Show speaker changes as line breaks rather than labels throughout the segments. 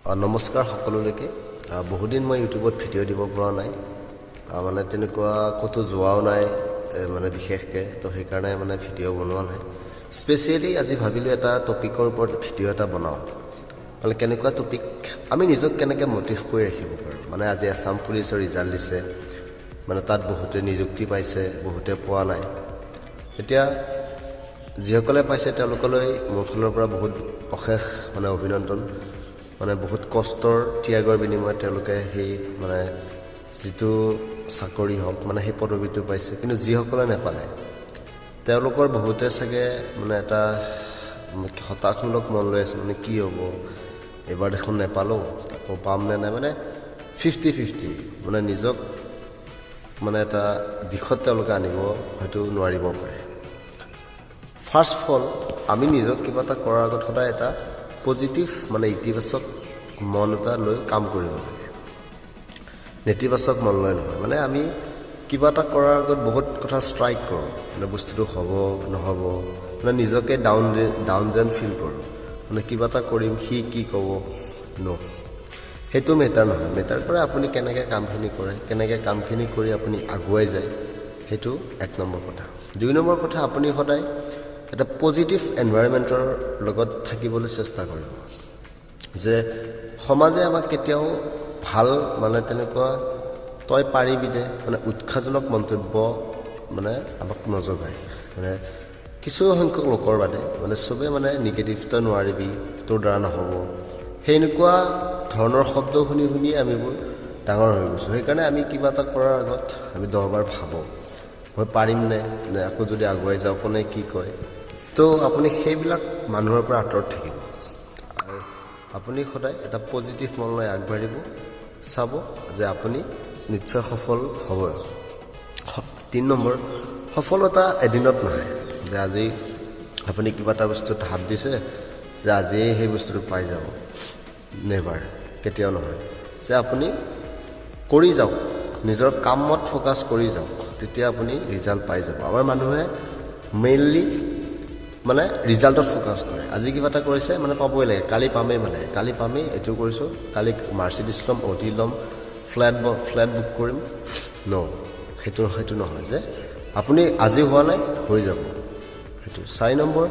নমস্কাৰ সকলোলৈকে। বহুদিন মই ইউটিউবত ভিডিঅ' দিব পৰা নাই, মানে তেনেকুৱা ক'তো যোৱাও নাই, মানে বিশেষকৈ তো সেইকাৰণে মানে ভিডিঅ' বনোৱা নাই। স্পেচিয়েলি আজি ভাবিলোঁ এটা টপিকৰ ওপৰত ভিডিঅ' এটা বনাওঁ। মানে কেনেকুৱা টপিক? আমি নিজক কেনেকৈ মটিভ কৰি ৰাখিব পাৰোঁ। মানে আজি আছাম পুলিচৰ ৰিজাল্ট দিছে, মানে তাত বহুতে নিযুক্তি পাইছে, বহুতে পোৱা নাই। এতিয়া যিসকলে পাইছে, তেওঁলোকলৈ মোৰ ফালৰ পৰা বহুত অশেষ মানে অভিনন্দন। মানে বহুত কষ্টৰ ত্যাগৰ বিনিময়ত তেওঁলোকে সেই মানে যিটো চাকৰি হওক, মানে সেই পদবীটো পাইছে। কিন্তু যিসকলে নাপালে, তেওঁলোকৰ বহুতে চাগে মানে এটা হতাশমূলক মন লৈ আছে, মানে কি হ'ব, এইবাৰ দেখোন নেপালোঁ, আকৌ পাম নে নাই, মানে 50-50, মানে নিজক মানে এটা দিশত তেওঁলোকে আনিব হয়তো নোৱাৰিব পাৰে। ফাৰ্ষ্ট অফ অল, আমি নিজক কিবা এটা কৰাৰ আগত সদায় এটা পজিটিভ, মানে ইতিবাচক মন এটা লৈ কাম কৰিব লাগে, নেতিবাচক মন লৈ নহয়। মানে আমি কিবা এটা কৰাৰ আগত বহুত কথা ষ্ট্ৰাইক কৰোঁ, মানে বস্তুটো হ'ব নহ'ব, মানে নিজকে ডাউন ডাউন যেন ফিল কৰোঁ, মানে কিবা এটা কৰিম, সি কি ক'ব। ন', সেইটো মেটাৰ নহয়। মেটাৰ কৰে আপুনি কেনেকৈ কামখিনি কৰে, কেনেকৈ কামখিনি কৰি আপুনি আগুৱাই যায়। সেইটো এক নম্বৰ কথা। দুই নম্বৰ কথা, আপুনি সদায় এটা পজিটিভ এনভাইৰমেণ্টৰ লগত থাকিবলৈ চেষ্টা কৰিব। যে সমাজে আমাক কেতিয়াও ভাল মানে তেনেকুৱা "তই পাৰিবি দে", মানে উৎসাহজনক মন্তব্য মানে আমাক নজগায়। মানে কিছু সংখ্যক লোকৰ বাদে মানে চবেই মানে নিগেটিভ, "তই নোৱাৰিবি, তোৰ দ্বাৰা নহ'ব", সেনেকুৱা ধৰণৰ শব্দ শুনি শুনিয়ে আমিবোৰ ডাঙৰ হৈ গৈছোঁ। সেইকাৰণে আমি কিবা এটা কৰাৰ আগত আমি 10বাৰ ভাবোঁ, মই পাৰিম নে নে আকৌ যদি আগুৱাই যাওঁ কোনে কি কয়। তো আপুনি সেইবিলাক মানুহৰ পৰা আঁতৰত থাকিব আৰু আপুনি সদায় এটা পজিটিভ মন লৈ আগবাঢ়িব। চাব যে আপুনি নিশ্চয় সফল হ'ব। তিনি নম্বৰ, সফলতা এদিনত নাহে যে আজি আপুনি কিবা এটা বস্তুত হাত দিছে যে আজিয়েই সেই বস্তুটো পাই যাব। নেভাৰ, কেতিয়াও নহয়। যে আপুনি কৰি যাওক, নিজৰ কামত ফ'কাছ কৰি যাওক, তেতিয়া আপুনি ৰিজাল্ট পাই যাব। আমাৰ মানুহে মেইনলি মানে ৰিজাল্টত ফ'কাছ কৰে। আজি কিবা এটা কৰিছে মানে পাবই লাগে, কালি পামেই, মানে কালি পামেই, এইটো কৰিছোঁ, কালি মাৰ্চিডিছ ল'ম, অডি ল'ম, ফ্লেট বুক কৰিম। ন', সেইটো নহয় যে আপুনি আজি হোৱা নাই, হৈ যাব সেইটো। চাৰি নম্বৰ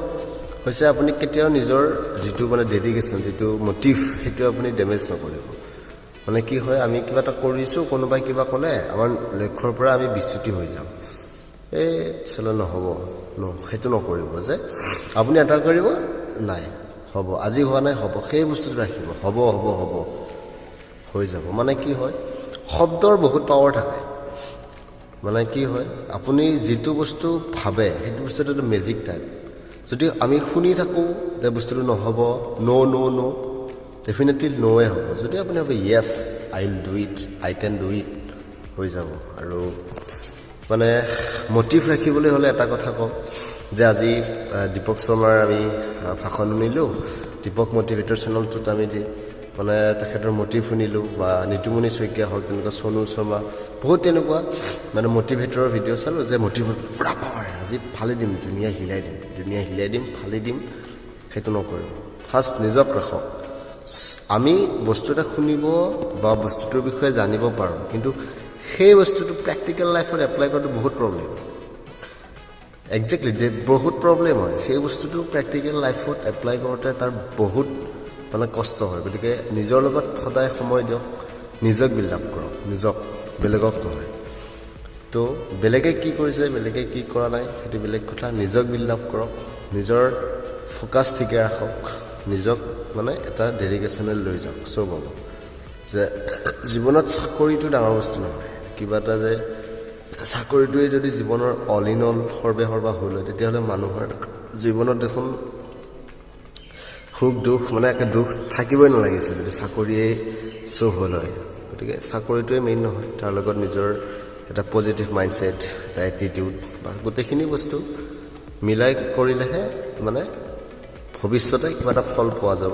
হৈছে, আপুনি কেতিয়াও নিজৰ যিটো মানে ডেডিকেশ্যন, যিটো মটিভ, সেইটো আপুনি ডেমেজ নকৰিব। মানে কি হয়, আমি কিবা এটা কৰিছোঁ, কোনোবাই কিবা ক'লে আমাৰ লক্ষ্যৰ পৰা আমি বিচ্যুতি হৈ যাওঁ, এই চালে নহ'ব। ন, সেইটো নকৰিব। যে আপুনি এটা কৰিব, নাই হ'ব, আজি হোৱা নাই, হ'ব, সেই বস্তুটো ৰাখিব, হ'ব, হ'ব, হ'ব, হৈ যাব। মানে কি হয়, শব্দৰ বহুত পাৱাৰ থাকে। মানে কি হয়, আপুনি যিটো বস্তু ভাবে, সেইটো বস্তুটো এটা মেজিক টাইপ। যদি আমি শুনি থাকোঁ যে বস্তুটো নহ'ব, ন' ন' ন', ডেফিনেটলি ন'য়ে হ'ব। যদি আপুনি ভাবে, "Yes, I will do it, I can do it", হৈ যাব। আৰু মানে মটিভ ৰাখিবলৈ হ'লে এটা কথা কওঁ যে আজি দীপক শৰ্মাৰ আমি ভাষণ শুনিলোঁ, দীপক মটিভেটৰ চেনেলটোত আমি মানে তেখেতৰ মটিভ শুনিলোঁ, বা নিতুমণি শইকীয়া হওক, তেনেকুৱা চনু শৰ্মা, বহুত তেনেকুৱা মানে মটিভেটৰৰ ভিডিঅ' চালোঁ যে মটিভ পূৰা পাৱাৰ, আজি ফালি দিম, ধুনীয়া হিলাই দিম, ধুনীয়া হিলাই দিম, ফালি দিম। সেইটো নকৰিব। ফাৰ্ষ্ট নিজক ৰাখক। আমি বস্তু এটা শুনিব বা বস্তুটোৰ বিষয়ে জানিব পাৰোঁ, কিন্তু সেই বস্তুটো প্ৰেক্টিকেল লাইফত এপ্লাই কৰাটো বহুত প্ৰব্লেম। একজেক্টলি, বহুত প্ৰব্লেম হয়। সেই বস্তুটো প্ৰেক্টিকেল লাইফত এপ্লাই কৰোঁতে তাৰ বহুত মানে কষ্ট হয়। গতিকে নিজৰ লগত সদায় সময় দিয়ক, নিজক বিল্ড আপ কৰক, নিজক, বেলেগক নহয়। তো বেলেগে কি কৰিছে, বেলেগে কি কৰা নাই, সেইটো বেলেগ কথা। নিজক বিল্ড আপ কৰক, নিজৰ ফ'কাছ ঠিকে ৰাখক, নিজক মানে এটা ডেডিকেশ্যনেল লৈ যাওক, চব হ'ব। যে জীৱনত চাকৰিটো ডাঙৰ বস্তু নহয়। কিবা এটা যে চাকৰিটোৱে যদি জীৱনৰ অল ইন অল, সৰ্বে সৰ্বা হ'ল হয়, তেতিয়াহ'লে মানুহৰ জীৱনত দেখোন সুখ দুখ, মানে একে দুখ থাকিবই নালাগিছিল, যদি চাকৰিয়েই চব হ'ল হয়। গতিকে চাকৰিটোৱে মেইন নহয়। তাৰ লগত নিজৰ এটা পজিটিভ মাইণ্ডছেট, এটা এটিটিউড বা গোটেইখিনি বস্তু মিলাই কৰিলেহে মানে ভৱিষ্যতে কিবা এটা ফল পোৱা যাব।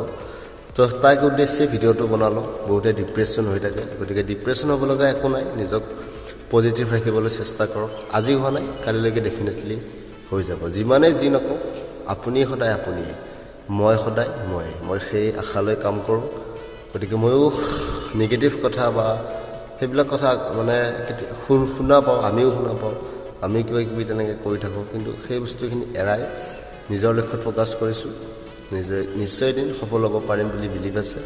তো তাক উদ্দেশ্যে ভিডিঅ'টো বনালোঁ। বহুতে ডিপ্ৰেশ্যন হৈ থাকে, গতিকে ডিপ্ৰেশ্যন হ'ব লগা একো নাই। নিজক পজিটিভ ৰাখিবলৈ চেষ্টা কৰক। আজি হোৱা নাই, কালিলৈকে ডেফিনেটলি হৈ যাব। যিমানেই যি নকওক, আপুনি সদায় আপুনিয়ে, মই সদায় মই। মই সেই আশালৈ কাম কৰোঁ। গতিকে ময়ো নিগেটিভ কথা বা সেইবিলাক কথা মানে শুনা পাওঁ, আমিও শুনা পাওঁ, আমিও কিবা কিবি তেনেকৈ কৰি থাকোঁ। কিন্তু সেই বস্তুখিনি এৰাই নিজৰ লক্ষ্যত ফ'কাছ কৰিছোঁ। নিজে নিশ্চয় এদিন সফল হ'ব পাৰিম বুলি বিলিভ আছে।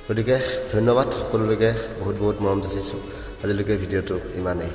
গতিকে ধন্যবাদ সকলোলৈকে, বহুত বহুত মৰম যাচিছোঁ। আজিলৈকে ভিডিঅ'টো ইমানেই।